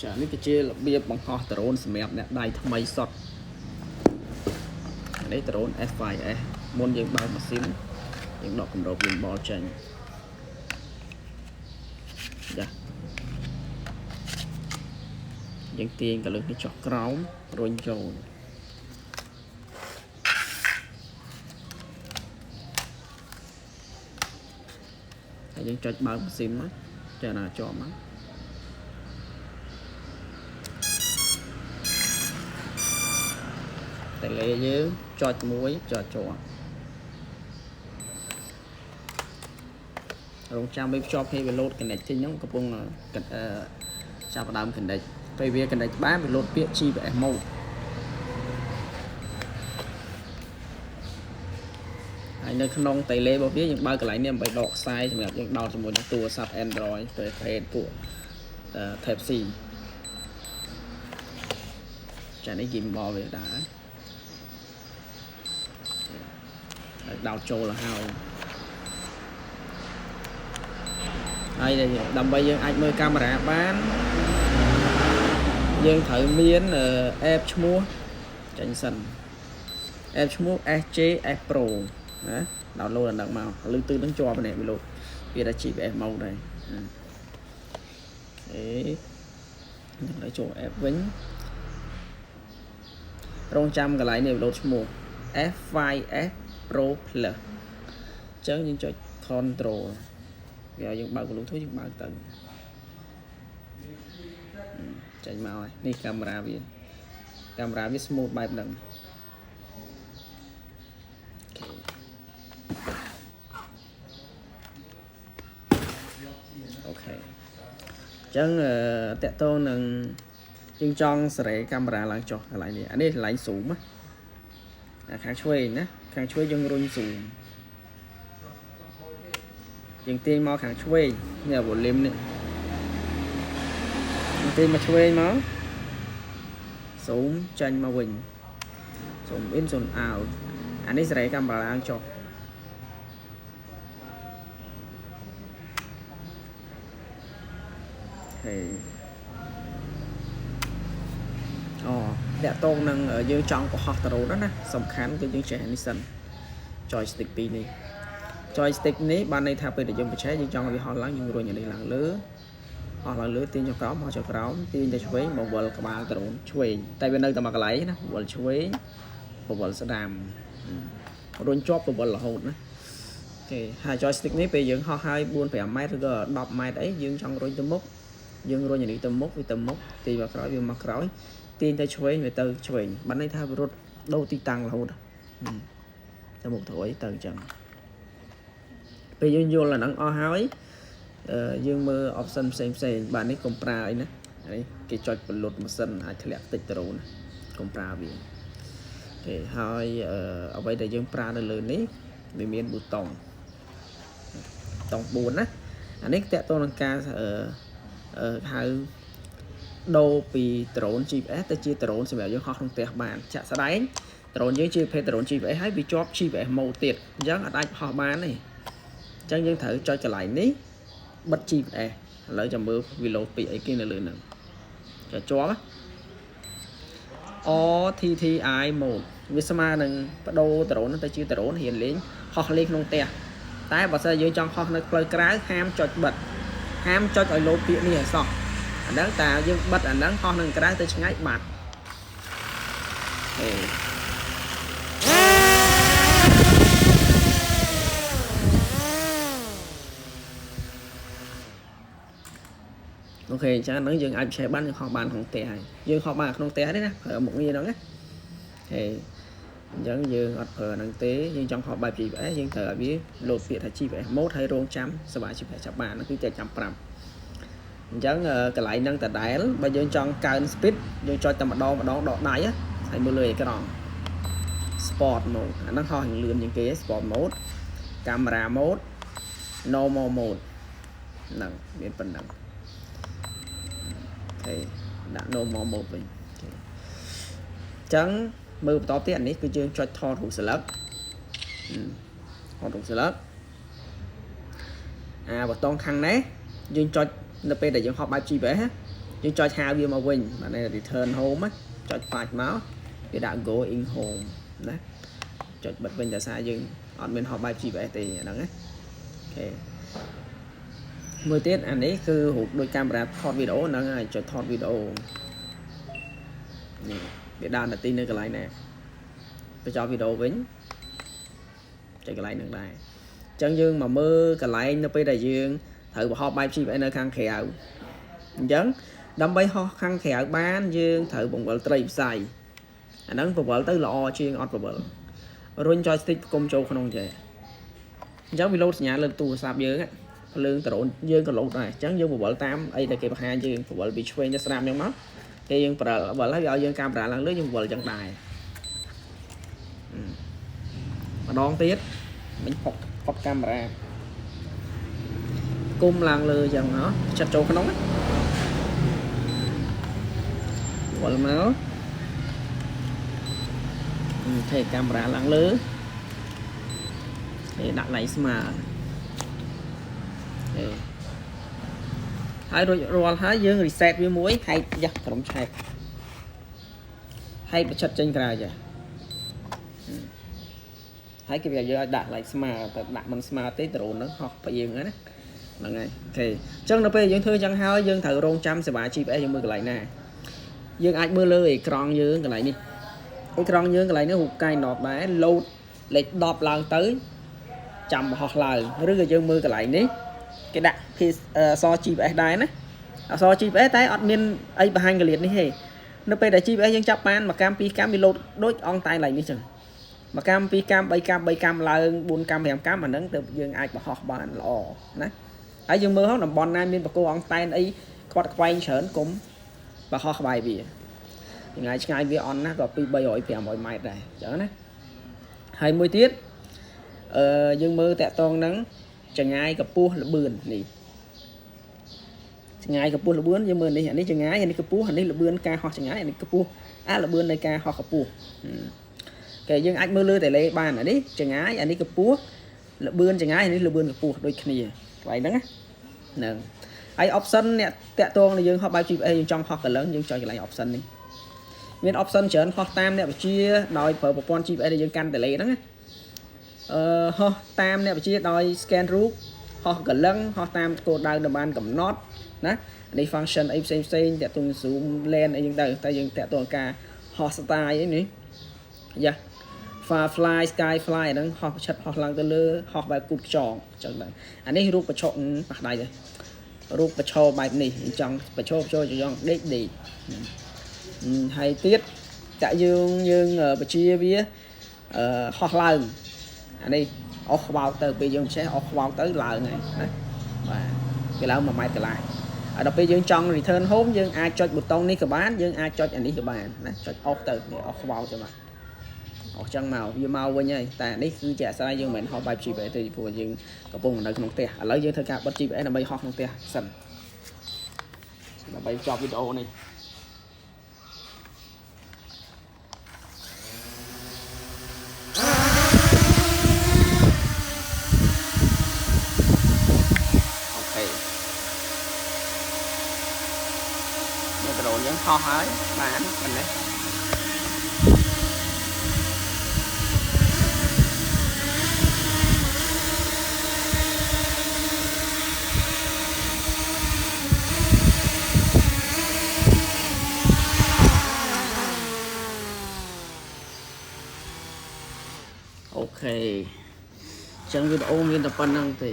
ចានេះគឺជារបៀបបង្ហោះដ្រូនសម្រាប់អ្នកដៃថ្មីសុទ្ធនេះដ្រូន F5S មុនយើងបើកម៉ាស៊ីនយើងដកគម្រប gimbal ចេញចាយើងទាញកលឹះនេះចុះក្រោមរុញចូលហើយយើងចុចបើកម៉ាស៊ីនមកចាណាជាប់មកតេឡេយើងចុចមួយចុចជាប់រងចាំវាភ្ជាប់គ្នាវា load connecting ហ្នឹងកំពុងចាប់ផ្ដើម connect ពេលវា connect បានវា load ពាក្យ GPS mode ហើយនៅក្នុងតេឡេរបស់វាយើងបើកកន្លែងនេះដើម្បីដកខ្សែសម្រាប់យើងដោតជាមួយនឹងទូរស័ព្ទ Android ទៅប្រភេទពួក Type C ចានេះ gimbal វាដែរហើយដោតចូលទៅហើយហើយដើម្បីយើងអាចមើលកាមេរ៉ាបានយើងត្រូវមាន app ឈ្មោះចេញសិន app ឈ្មោះ SJS Pro ណា download អាហ្នឹងមកលឺទឺហ្នឹងជាប់នេះវាលោកវាថា GPS មកដែរអេនឹងឲ្យចូល app វិញរងចាំកន្លែងនេះលោតឈ្មោះ F5S Pro Plus អញ្ចឹងយើងចុច control វាឲ្យយើងបើក Bluetooth យើងបើកទៅចេញមកហើយនេះកាមេរ៉ាវាកាមេរ៉ាវា smooth បែបហ្នឹងអូខេអញ្ចឹងតកតងនឹងយើងចង់សេរីកាមេរ៉ាឡើងចុះកន្លែងនេះអានេះកន្លែង zoom ណាខាងឆ្វេងណាខាងឆ្វេងយើងរុញ zoom យើងទាញមកខាងឆ្វេងនេះ volume នេះយើងទាញមកឆ្វេងមក zoom ចេញមកវិញ zoom in zoom out អានេះសេរីកាមេរ៉ាឡើងចុះហេអូតាក់តងនឹងយើងចង់បង្ហោះដ្រូនណាសំខាន់គឺយើងចេះនេះសិន joystick ពីរនេះ joystick នេះបានន័យថាពេលដែលយើងបញ្ឆេះយើងចង់ឲ្យវាហោះឡើងយើងរុញអានេះឡើងលើហោះឡើងលើទាញចុះក្រោមហោះចុះក្រោមទាញទៅឆ្វេងបង្វិលក្បាលដ្រូនឆ្វេងតែវានៅតែមួយកន្លែងណាបង្វិលឆ្វេងបង្វិលស្ដាំរុញជាប់បង្វិលរហូតណាអូខេហើយ joystick នេះពេលយើងហោះហើយ4 5ម៉ែត្រឬក៏10ម៉ែត្រអីយើងចង់រុញទៅមុខយើងរុញអានេះទៅមុខវាទៅមុខទាញមកក្រោយវាមកក្រោយទាញទៅឆ្វេងវាទៅឆ្វេងបានន័យថាវារត់ដូរទីតាំងរហូតទៅមុខទៅអីទៅអញ្ចឹងពេលយើងយល់អាហ្នឹងអស់ហើយយើងមើល option ផ្សេងផ្សេងបាទនេះកុំប្រើអីណានេះគេចុចបលុតម៉ាស៊ីនអាចធ្លាក់តិចដ្រូនកុំប្រើវាគេហើយអ្វីដែលយើងប្រើនៅលើនេះវាមានប៊ូតុងតុង4ណាអានេះតកតទៅនឹងការអឺហៅដូរពី drone GPS ទៅជា drone សម្រាប់យើងហោះក្នុងផ្ទះបានចាក់ស្ដែង drone យើងជាប្រភេទ drone GPS ហើយវាជាប់ GPS mode ទៀតអញ្ចឹងអាចហោះបានទេអញ្ចឹងយើងត្រូវចុចកន្លែងនេះបិទ GPS ឥឡូវចាំមើលវីឡូពីអីគេនៅលើហ្នឹងចុចជាប់ RTTI mode វាស្មើនឹងបដូរដ្រូនទៅជាដ្រូនរៀនលេងហោះលេងក្នុងផ្ទះតែបើសិនយើងចង់ហោះនៅផ្លូវក្រៅហាមចុចបិទហាមចុចឲ្យលោពាក្យនេះឲ្យសោះអាហ្នឹងតាយើងបិទអាហ្នឹងហោះនៅក្រៅទៅឆ្ងាយបាត់អេអូខេអញ្ចឹងហ្នឹងយើងអាចឆេះបានយើងហោះបានក្នុងផ្ទះហើយយើងហោះបានក្នុងផ្ទះទេណាប្រើមុខងារហ្នឹងណាហេអញ្ចឹងយើងអត់ប្រើហ្នឹងទេយើងចង់ហោះបែប GPS យើងត្រូវឲ្យវាលោតពាក្យថា GPS mode ហើយរងចាំសេវា GPS ចាប់បានគឺតែចាំប្រាប់អញ្ចឹងកន្លែងហ្នឹងដដែលបើយើងចង់កើន speed យើងចុចតែម្ដងម្ដងដកដៃហើយមើលលើអេក្រង់ sport mode អាហ្នឹងហោះលឿនជាងគេ sport mode camera mode normal mode ហ្នឹងមានប៉ុណ្ណឹងអូខេដាក់ normal mode វិញអញ្ចឹងមើលបន្តទៀតអានេះគឺយើងចុចថតរូបស្លឹកថតរូបស្លឹកអាបតងខាងនេះយើងចុចនៅពេលដែលយើងហោះបែប GPS យើងចុចហៅវាមកវិញបាទនេះ return home ណាចុចបាច់មកវាដាក់ going home ណាចុចបិទវិញតែសារយើងអត់មានហោះបែប GPS ទេអាហ្នឹងណាOK មួយទៀតអានេះគឺរូបដូចកាមេរ៉ាថតវីដេអូហ្នឹងហើយចុចថតវីដេអូនេះវាដើរនាទីនៅកន្លែងណាបញ្ចប់វីដេអូវិញចុចកន្លែងហ្នឹងដែរអញ្ចឹងយើងមកមើលកន្លែងនៅពេលដែលយើងត្រូវបង្ហោះបែប GPS នៅខាងក្រៅអញ្ចឹងដើម្បីហោះខាងក្រៅបានយើងត្រូវបង្វិលត្រីផ្សៃអាហ្នឹងបង្វិលទៅល្អជាងអត់បង្វិលរុញ joystick គុំចូលក្នុងចេះអញ្ចឹងវាលោតសញ្ញាលើទូរស័ព្ទយើងភ្លើងដ្រូនយើងក៏លោតដែរអញ្ចឹងយើងបង្វិលតាមអីដែលគេបង្ហាញយើងបង្វិលពីឆ្វេងទៅស្ដាំអញ្ចឹងមកគេយើងប្រើបង្វិលហើយវាឲ្យយើងកាមេរ៉ាឡើងលើយើងបង្វិលអញ្ចឹងដែរម្ដងទៀតមិញផុកផុតកាមេរ៉ាគុំឡើងលើអញ្ចឹងហ៎ចិត្តចូលក្នុងណាវល់មកទេកាមេរ៉ាឡើងលើគេដាក់ឡៃស្មើទេហើយរួចរាល់ហើយយើង reset វាមួយហែកយ៉ាស់ក្រុមឆែកហែកបញ្ឆិតចេញក្រៅចាហើយគេវាយើងឲ្យដាក់ឡៃស្មើតែដាក់មិនស្មើទេដ្រូនហ្នឹងហោះផ្អៀងហ្នឹងណាហ្នឹងហើយ OK អញ្ចឹងដល់ពេលយើងធ្វើអញ្ចឹងហើយយើងត្រូវរងចាំសេវា GPS យើងមើលកន្លែងណាយើងអាចមើលលើអេក្រង់យើងកន្លែងនេះអេក្រង់យើងកន្លែងនេះរូបកាយណតដែរលោតលេខ10ឡើងទៅចាំបង្ហោះឡើងឬក៏យើងមើលកន្លែងនេះគេដាក់អក្សរ GPS ដែរណាអក្សរ GPS តែអត់មានអីបង្ហាញកលៀតនេះទេនៅពេលដែល GPS យើងចាប់បានមួយកាំពីរកាំវាលោតដូចអង់តែកន្លែងនេះចឹងមួយកាំពីរកាំបីកាំបីកាំឡើង4កាំ5កាំអាហ្នឹងទៅយើងអាចបង្ហោះបានល្អណាហើយយើងមើលហោះតំបន់ណាមានបកគោអង់តែនអីខ្វាត់ខ្វែងច្រើនកុំបង្ហោះក្បែរវាថ្ងៃឆ្ងាយវាអន់ណាស់ក៏2 300 500ម៉ែត្រដែរអញ្ចឹងណាហើយមួយទៀតអឺយើងមើលតាក់តងហ្នឹងចងាយកម្ពស់លបឿននេះចងាយកម្ពស់លបឿនយើងមើលនេះអានេះចងាយអានេះកម្ពស់អានេះលបឿនការហោះចងាយអានេះកម្ពស់អាលបឿននៃការហោះកម្ពស់គេយើងអាចមើលលើតេឡេបានអានេះចងាយអានេះកម្ពស់លបឿនចងាយអានេះលបឿនកម្ពស់ដូចគ្នាកន្លែងហ្នឹងណាហ្នឹងហើយ option អ្នកតាក់ទងនឹងយើងហោះបែប GPS យើងចង់ហោះកលឹងយើងចុចកន្លែង option នេះមាន option ច្រើនហោះតាមអ្នកវិជាដោយប្រើប្រព័ន្ធ GPS ដែលយើងកាន់តេឡេហ្នឹងណាអឺហោះតាមអ្នកវិជាដោយ scan រូបហោះកលឹងហោះតាមគោលដៅដែលបានកំណត់ណានេះ function អីផ្សេងផ្សេងតាក់ទង zoom lens អីចឹងទៅតែយើងតាក់ទងការហោះ style អីនេះយ៉ា far fly sky fly អាហ្នឹងហោះប្រឆិតហោះឡើងទៅលើហោះបែបគូតខ្យងអញ្ចឹងដែរអានេះរូបប្រឆុកប៉ះដៃទៅរូបប្រឈរបែបនេះចង់ប្រឈរប្រឈរចង់ដេកដេកហើយទៀតចាក់យើងយើងបជាវាអឺហោះឡើងអានេះអស់ខ្វោកទៅពេលយើងចេះអស់ខ្វោកទៅឡើងហើយណាបាទវាឡើង1ម៉ែត្រកន្លះហើយដល់ពេលយើងចង់ return home យើងអាចចុចប៊ូតុងនេះក៏បានយើងអាចចុចអានេះក៏បានណាចុចអស់ទៅនេះអស់ខ្វោកចឹងមកអស់ចឹងមកវាមកវិញហើយតែនេះគឺជាអាស្រ័យយើងមិនមែនហោះបែប GPS ទេព្រោះយើងកំពុងនៅក្នុងផ្ទះឥឡូវយើងធ្វើការបិទ GPS ដើម្បីហោះក្នុងផ្ទះសិនដើម្បីចប់វីដេអូនេះOK នេះដ្រូនយើងហោះហើយបានប៉ុណ្ណេះOK អញ្ចឹងវីដេអូមានតែប៉ុណ្្នឹងទេ